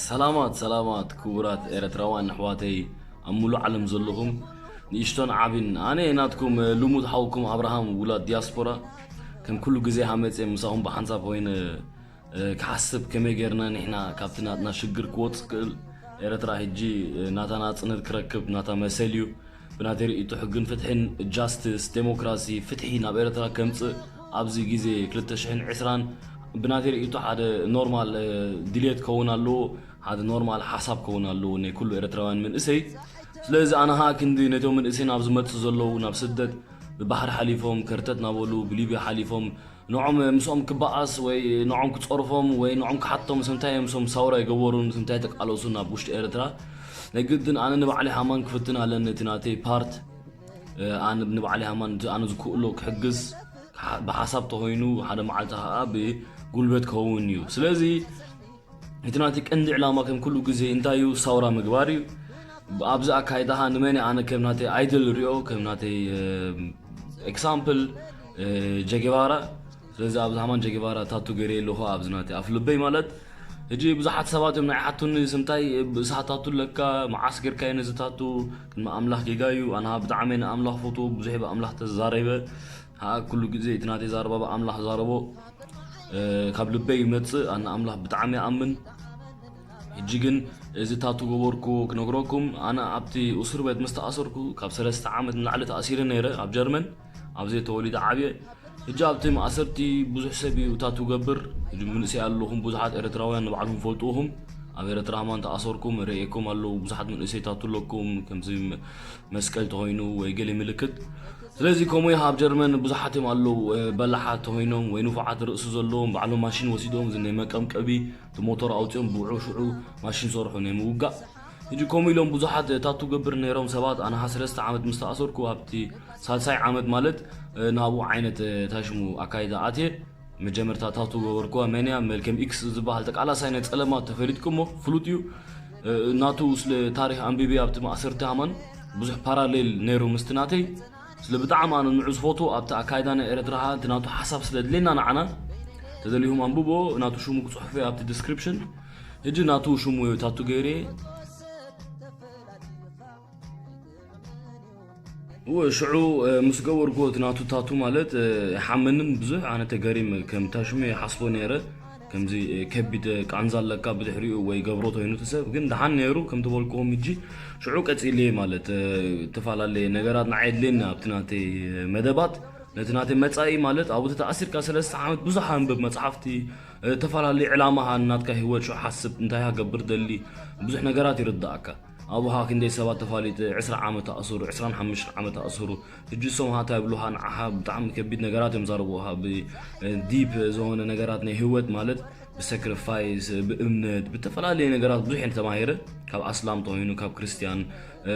ሰላማት ሰላማት ክቡራት ኤረትራውያን ኣሕዋተይ ኣብ ሙሉእ ዓለም ዘለኹም ንእሽቶን ዓቢን፣ ኣነ ናትኩም ልሙድ ሓውኩም ኣብርሃም ውላድ ዲያስፖራ። ከም ኩሉ ግዜ ሃመፀ ምሳኹም ብሓንሳብ ኮይነ ክሓስብ ከመይ ጌርና ንሕና ካብቲ ናትና ሽግር ክወፅእ ክእል። ኤረትራ ሕጂ ናታ ናፅነት ክረክብ ናታ መሰል እዩ። ብናተይ ርእይቶ ሕግን ፍትሕን፣ ጃስትስ፣ ዴሞክራሲ፣ ፍትሒ ናብ ኤረትራ ከምፅእ ኣብዚ ግዜ ክልተ ሽሕን ዕስራን ብናተይ ርእይቶ ሓደ ኖርማል ድልየት ከውን ኣለዎ። ሓደ ኖርማል ሓሳብ ከውን ኣለዎ ናይ ኩሉ ኤረትራውያን መንእሰይ። ስለዚ ኣነ ኸዓ ክንዲ ነቶም መንእሰይ ናብ ዝመፅእ ዘለዉ ናብ ስደት ብባሕሪ ሓሊፎም ከርተት ናበሉ ብሊብያ ሓሊፎም ንዖም ምስኦም ክበኣስ ወይ ንዖም ክፀርፎም ወይ ንዖም ክሓቶም ስምታይ እዮም ምስኦም ሳውራ ይገበሩን ስምታይ ተቃለሱ ናብ ውሽጢ ኤረትራ። ናይ ግድን ኣነ ንባዕለይ ሃማን ክፍትን ኣለኒ እቲ ናተይ ፓርት። ኣነ ንባዕለይ ሃማን እቲ ኣነ ዝክእሎ ክሕግዝ ብሓሳብ ተኮይኑ ሓደ መዓልቲ ከዓ ብጉልበት ክኸውን እዩ። ስለዚ እቲ ናተይ ቀንዲ ዕላማ ከም ኩሉ ግዜ እንታይ እዩ? ሳውራ ምግባር እዩ። ኣብዚ ኣካይዳኻ ንመን ኣነ ከም ናተይ ኣይድል ሪኦ ከም ናተይ ኤግዛምፕል ጀጌባራ። ስለዚ ኣብዚ ሃማን ጀጌባራ ታቱ ገይረ ኣለኹ ኣብዚ ናተይ ኣፍ ልበይ ማለት። ሕጂ ብዙሓት ሰባት እዮም ናይ ሓቱኒ ስምታይ ብእሳት ታቱ ኣለካ መዓስ ጌርካዮ ነዚ ታቱ? ቅድሚ ኣምላኽ ጌጋ እዩ። ኣነ ብጣዕሚ ንኣምላኽ ፈትዎ ብዙሕ ብኣምላኽ ተዛረበ። ሀኣ ኩሉ ግዜ እቲ ናተይ ዛረባ ብኣምላኽ ዛረቦ ካብ ልበይ ይመጽእ። ኣነ ኣምላኽ ብጣዕሚ ይኣምን። ሕጂ ግን እዚ ታቱ ገበርኩ ክነግረኩም ኣነ ኣብቲ እስር ቤት ምስ ተኣሰርኩ ካብ ሰለስተ ዓመት ንላዕሊ ተኣሲረ ነይረ ኣብ ጀርመን ኣብ ዘይተወሊደ ዓብየ። ሕጂ ኣብቲ ማእሰርቲ ብዙሕ ሰብ እዩ ታቱ ገብር። ሕጂ ምንእሰይ ኣለኹም ብዙሓት ኤርትራውያን ንባዕልኹም ፈልጥኹም ኣብ ኤርትራ ሃማን ተኣሰርኩም ርእየኩም ኣለዉ ብዙሓት ምንእሰይ ታቱ ኣለኩም ከምዚ መስቀል ተኾይኑ ወይ ገለ ምልክት። ስለዚ ከምኡ ይሃብ ጀርመን ብዙሓት እዮም ኣለዉ በላሓት ተኾይኖም ወይ ንፉዓት ርእሲ ዘለዎም ባዕሎም ማሽን ወሲዶም እዚ ናይ መቀምቀቢ እቲ ሞተር ኣውፅኦም ብውዑ ሽዑ ማሽን ሰርሑ ናይ ምውጋእ። ሕጂ ከምኡ ኢሎም ብዙሓት ታቱ ገብር ነይሮም ሰባት ኣነ ካ ሰለስተ ዓመት ምስ ተኣሰርኩ ኣብቲ ሳልሳይ ዓመት ማለት ናብኡ ዓይነት ታሽሙ ኣካይዳ ኣትየ መጀመርታ ታቱ ገበርኩዋ መን እያ መልከም ኢክስ ዝበሃል ተቃላሳይ ናይ ጸለማት ተፈሊጥኩሞ ፍሉጥ እዩ። ናቱ ስለ ታሪኽ ኣንቢቢ ኣብቲ ማእሰርቲ ሃማን ብዙሕ ፓራሌል ነይሩ ምስቲ ናተይ። ስለ ብጣዕሚ ኣነ ንዑ ዝፈትዎ ኣብቲ ኣካይዳ ናይ ኤረትራ እቲ ናቱ ሓሳብ ስለ ድሌና ንዓና ተደሊኹም ኣንብቦ ናቱ ሽሙ ክጽሑፍ ኣብቲ ዲስክሪፕሽን። ሕጂ ናቱ ሽሙ ታቱ ገይረ እወ ሽዑ ምስ ገበርኩዎ እቲ ናቱ ታቱ ማለት ይሓመንን ብዙሕ ኣነ ተገሪመ ከም ታሽሙ ይሓስቦ ነይረ። ከምዚ ከቢድ ቃንዛ ኣለካ ብድሕሪኡ ወይ ገብሮ ተይኑ እቲ ሰብ ግን ደሓን ነይሩ ከም ተበልክዎም ሕጂ ሽዑ ቀጺለ ማለት እተፈላለየ ነገራት ንዓይ የድልየኒ ኣብቲ ናተይ መደባት ነቲ ናተይ መጻኢ ማለት ኣብኡ ተኣሲርካ ሰለስተ ዓመት ብዙሕ ኣንብብ መጽሓፍቲ እተፈላለየ ዕላማኻ ናትካ ህይወት ሽዑ ሓስብ እንታይ ሃገብር ደሊ ብዙሕ ነገራት ይርዳእካ። ኣብኡ ኸዓ ክንደይ ሰባት ተፋሊጡ ዕስራ ዓመት ኣእስሩ ዕስራን ሓሙሽተን ዓመት ኣእስሩ። ሕጂ እሶም ኸዓ እንታይ ይብሉኻ ንዓኻ ብጣዕሚ ከቢድ ነገራት እዮም ዛረቡኻ ብ ዲፕ ዝኾነ ነገራት ናይ ህይወት ማለት ብሳክሪፋይስ ብእምነት ብተፈላለየ ነገራት ብዙሕ እየ ተማሂረ። ካብ ኣስላም ተኾይኑ ካብ ክርስትያን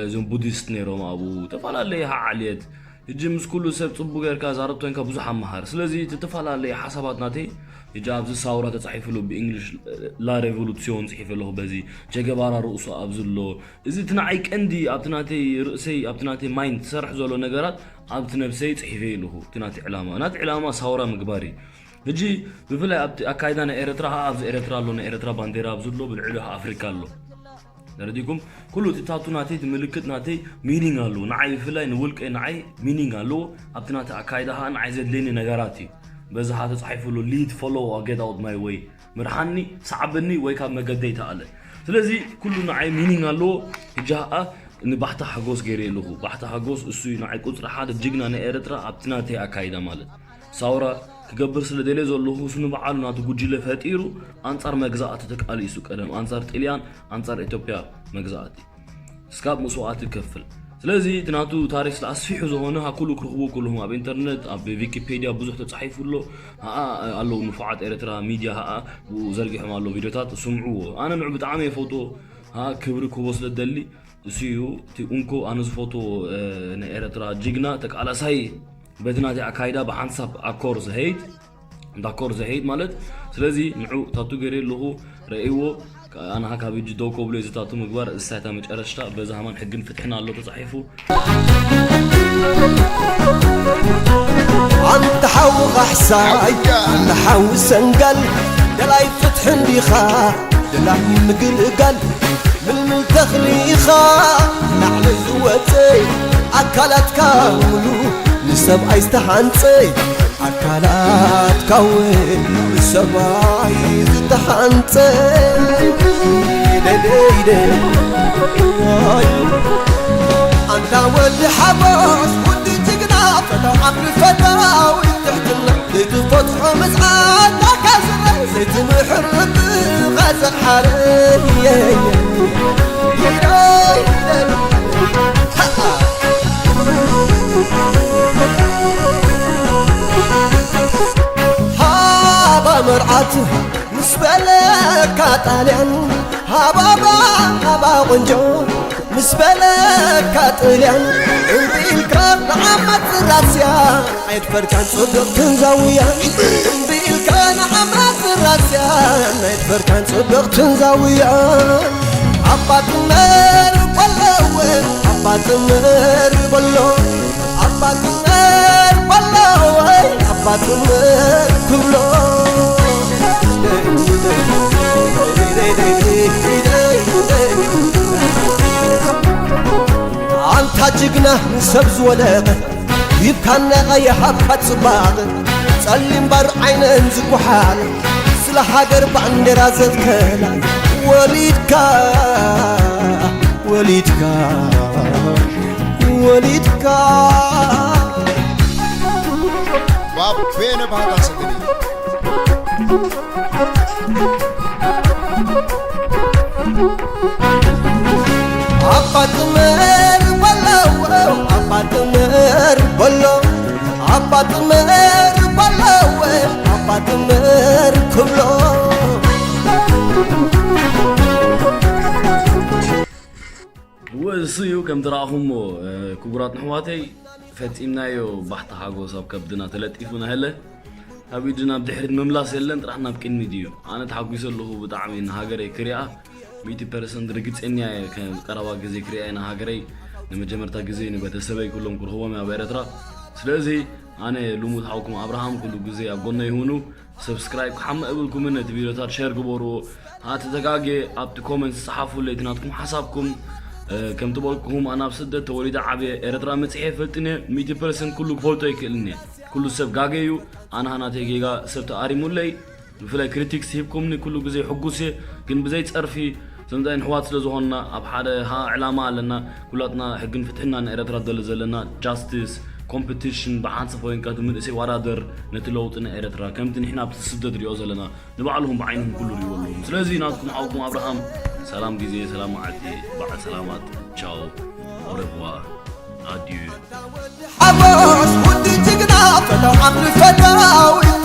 እዞም ቡዲስት ነይሮም ኣብኡ ዝተፈላለየ ኸዓ ዓልየት። ሕጂ ምስ ኩሉ ሰብ ጽቡቅ ጌርካ ዛረብ ተኮንካ ብዙሕ ኣመሃር ስለዚ እቲ ተፈላለየ ሓሳባት ናተይ ሕጂ ኣብዚ ሳውራ ተጻሒፉ ኣሎ ብእንግሊሽ ላ ሬቮሉሲዮን ጽሒፈ ኣለኹ በዚ ጀገባራ ርእሱ ኣብዚ ኣሎ። እዚ እቲ ንዓይ ቀንዲ ኣብቲ ናተይ ርእሰይ ኣብቲ ናተይ ማይንድ ትሰርሕ ዘሎ ነገራት ኣብቲ ነብሰይ ጽሒፈ ኣለኹ እቲ ናተይ ዕላማ ናተይ ዕላማ ሳውራ ምግባር እዩ። ሕጂ ብፍላይ ኣብቲ ኣካይዳ ናይ ኤረትራ ኸዓ ኣብዚ ኤረትራ ኣሎ ናይ ኤረትራ ባንዴራ ኣብዚ ኣሎ ብልዕሊኡ ኸዓ ኣፍሪካ ኣሎ። ተረዲኩም ኩሉ እቲ ታቱ ናተይ እቲ ምልክት ናተይ ሚኒንግ ኣለዎ ንዓይ ብፍላይ ንውልቀይ ንዓይ ሚኒንግ ኣለዎ። ኣብቲ ናተይ ኣካይዳ ኸዓ ንዓይ ዘድልየኒ ነገራት እዩ። በዚ ኸዓ ተፃሒፉ ኣሎ ሊድ ፎሎው ጌት ኣውት ማይ ወይ ምርሓኒ ሰዓበኒ ወይ ካብ መገደይ ተኣለ። ስለዚ ኩሉ ንዓይ ሚኒንግ ኣለዎ። ሕጂ ኸዓ ንባሕታ ሓጎስ ገይረ ኣለኹ ባሕታ ሓጎስ እሱ እዩ ንዓይ ቁፅሪ ሓደ ጅግና ናይ ኤረትራ ኣብቲ ናተይ ኣካይዳ ማለት ሳውራ ክገብር ስለ ደልየ ዘለኹ እሱ ንባዕሉ ናቱ ጉጅለ ፈጢሩ ኣንጻር መግዛእቲ ተቃሊሱ ቀደም ኣንጻር ጥልያን ኣንጻር ኢትዮጵያ መግዛእቲ እስካብ መስዋእቲ ከፍል። ስለዚ እቲ ናቱ ታሪክ ስለ ኣስፊሑ ዝኾነ ካ ኩሉ ክረኽቡ ኩልኹም ኣብ ኢንተርነት ኣብ ቪኪፔድያ ብዙሕ ተጻሒፉ ኣሎ። ኣኣ ኣለዉ ንፉዓት ኤርትራ ሚድያ ኣ ብኡ ዘርጊሖም ኣለዉ ቪድዮታት ስምዕዎ ኣነ ንዑ ብጣዕሚ የፈትዎ። ክብሪ ክህቦ ስለ ደሊ እሱ እዩ እቲ እንኮ ኣነ ዝፈትዎ ናይ ኤረትራ ጅግና ተቃላሳይ በቲ ናተይ ኣካይዳ ብሓንሳብ ኣኮር ዝሀይድ እንዳ ኮር ዝሀይድ ማለት ስለዚ ንዑ ታቱ ገይረ ኣለኹ ረእይዎ ኣነ ካብ ሕጂ ደው ከብሎ እዚ ታቱ ምግባር እሳይታ መጨረሽታ በዛ ሃማን ሕግን ፍትሕን ኣሎ ተፃሒፉ። ኣንታ ሓው ኻሕሳይ፣ ኣንታ ሓው ሰንጋል፣ ደላይ ፍትሒ እንዲኻ፣ ደላይ ምግልጋል፣ ምልምል ተኽሊ ኢኻ፣ ላዕሊ ዝወፀ፣ ኣካላትካ ሙሉ ንሰብኣይ ዝተሓንፀ፣ ኣካላትካ እውን ንሰብኣይ ዝተሓንፀ። ደደይደ። ኣንታ ወዲ ሓጎስ፣ ወዲ ጅግና፣ ፈታው ዓፍሪ፣ ፈታው ትሕትና፣ ዘይትፈትሖ ምጽዓት ናካ ዝረ፣ ዘይትምሕር ርብኻ ዘቕሓረ። ሃባ መርዓት ምስ በለካ ጣልያን፣ ሃባባ፣ ሃባ ቆንጆ ምስ በለካ ጥልያን፣ እምቢ ኢልካ ንዓመት ራስያ፣ ኣይትፈርካን ጽብቕትን ዛውያን። እምቢ ኢልካ ንዓመት ራስያ፣ ኣይትፈርካን ጽብቕትን ዛውያን። ኣባ ጥመር በሎ፣ ኣባ ጥመር በሎ፣ ኣባ ጥመር በሎ፣ ኣባ ጥመር ክብሎ። ኣንታ ጅግና ንሰብ ዝወደቐ፣ ሂብካና ይሃብካ ጽባቐ፣ ጸሊም ባር ዓይነን ዝጓሓላ፣ ስለ ሃገር ባንዴራ ዘትከላ፣ ወሊድካ፣ ወሊድካ፣ ወሊድካ። ባቤነ ባህታ ሰገዲ። ኣባ ጥመር በሎ፣ ኣባ ጥመር በሎ፣ ኣባ ጥመር በሎ፣ ኣባ ጥመር ክብሎ። ወእሱ እዩ ከም ትረኣኹሞ፣ እ፣ ክቡራት ኣሕዋተይ፣ ፈጺምናዮ። ባሕቲ ሓጎስ ኣብ ከብድና ተለጢፉ ናህለ፣ ካብ ኢድና ኣብ ድሕሪት ምምላስ የለን፣ ጥራሕ ናብ ቅድሚት እዩ። ኣነ ተሓጒሰ ኣለኹ ብጣዕሚ፣ ንሃገረይ ክሪኣ ሚእቲ ፐርሰንት ርግጸኛ እየ። ከም ቀረባ ግዜ ክሪኣ እየ ንሃገረይ፣ ንመጀመርታ ግዜ ንቤተሰበይ ኩሎም ክረኽቦም እየ ኣብ ኤረትራ። ስለዚ ኣነ ልሙድ ሓውኩም ኣብርሃም ኩሉ ግዜ ኣብ ጎነይ ሁኑ። ሰብስክራይብ ክሓምእ እብልኩምን ነቲ ቪድዮታት ሸር ግበርዎ። ኣቲ ተጋጌ ኣብቲ ኮመንት ጸሓፉለይ እቲ ናትኩም ሓሳብኩም። እ፣ ከም ትበልኩኹም ኣነ ኣብ ስደት ተወሊደ ዓብየ፣ ኤረትራ መጺሐ ይፈልጥን እየ። ሚእቲ ፐርሰንት ኩሉ ክፈልጦ ኣይክእልን እየ። ኩሉ ሰብ ጋገ እዩ። ኣነ ሃናተይ ጌጋ ሰብ ተኣሪሙለይ። ብፍላይ ክሪቲክስ ሂብኩምኒ ኩሉ ግዜ ሕጉስ እየ። ግን ብዘይ ጸርፊ ሰምዛይ ንሕዋት ስለ ዝኾንና ኣብ ሓደ ሃ ዕላማ ኣለና። ኩላትና ሕግን ፍትሕና ንኤረትራ ደሊ ዘለና ጃስቲስ ኮምፒቲሽን ብሓንሳብ ኮይንካ እቲ መንእሰይ ዋዳደር ነቲ ለውጢ ንኤረትራ ከምቲ ንሕና ኣብቲ ስደት ሪኦ ዘለና ንባዕልኹም ብዓይንኹም ኩሉ ሪእዎ ኣለኹም። ስለዚ ናትኩም ሓውኩም ኣብርሃም ሰላም ግዜ ሰላም መዓልቲ በዓል ሰላማት ቻው ኦረግዋ ኣድዩ። ሓጎስ